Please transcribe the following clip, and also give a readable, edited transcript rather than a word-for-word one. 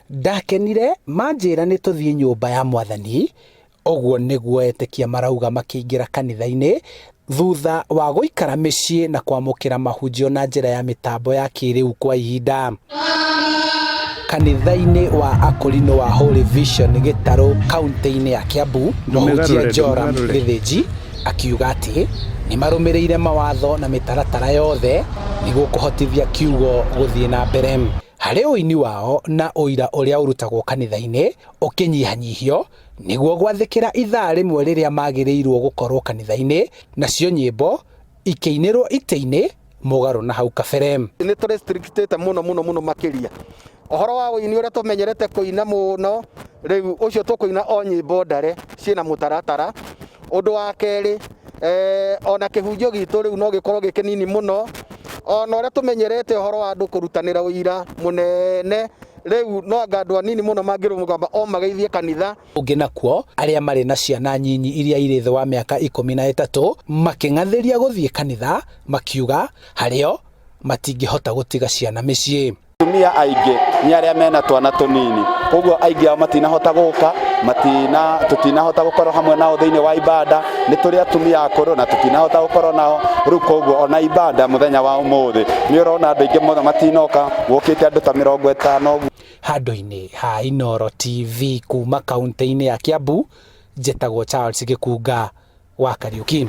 Ndakenire manjĩra nĩ tũthiĩ nyũmba ya mwathani, ũguo nĩguo etĩkia marauga makĩingĩra kanitha-inĩ thutha wa gũikara mĩciĩ na kwamũkĩra mahunjio na njĩra ya mĩtambo ya kĩrĩu kwa ihinda. Kanitha-inĩ wa Akũrinũ wa Holy Vision Gĩtarũ kaunti-inĩ ya Kiambu, mũhunjia Joram Gĩthĩnji akiuga atĩ nĩ marũmĩrĩire mawatho na mĩtaratara yothe nĩguo kũhotithia kiugo gũthiĩ na mbere. Harĩ ũini wao na ũira ũrĩa ũrutagwo kanitha-inĩ ũkĩnyihanyihio nĩguo gwathĩkĩra ithaa rĩmwe rĩrĩa magĩrĩirwo gũkorwo kanitha-inĩ, nacio nyĩmbo ikĩinĩrwo itĩ-inĩ mũgarũ na hau kabere. Nĩ tũ restrictĩte mũno mũno mũno makĩria ũhoro wa ũini ũrĩa tũmenyerete kũina mũno, rĩu ũcio tũkũina o nyĩmbo ndare ciĩna mũtaratara. Ũndũ wa kerĩ, ona kĩhunjio gitũ rĩu no gĩkorwo gĩ kĩnini mũno, ona ũrĩa tũmenyerete ũhoro wa andũ kũrutanĩra ũira mũnene, rĩu no anga andũ anini mũno mangĩrũgama o mageithie kanitha. Ũngĩ nakuo, arĩa marĩ na ciana nyinyi iria irĩ thĩ wa mĩaka 13 makĩng'athĩria gũthiĩ kanitha makiuga harĩo matingĩhota gũtiga ciana mĩciĩ. Atumia aingĩ nĩ arĩa mena twana tũnini, koguo aingĩ ao matinahota gũka, matina tũtinahota gũkorwo hamwe nao thĩinĩ wa ibada. Nĩ tũrĩ atumia akũrũ na tũtinahota gũkorwo nao rĩu, koguo ona ibada mũthenya wa ũmũthĩ nĩ ũrona andũ aingĩ mũno matinoka, gũkĩte andũ ta 50 ũguo. Handũ-inĩ ha Inooro TV kuma kaunti-inĩ ya Kiambu, njĩtagwo Charles Gĩkunga wa Kariuki.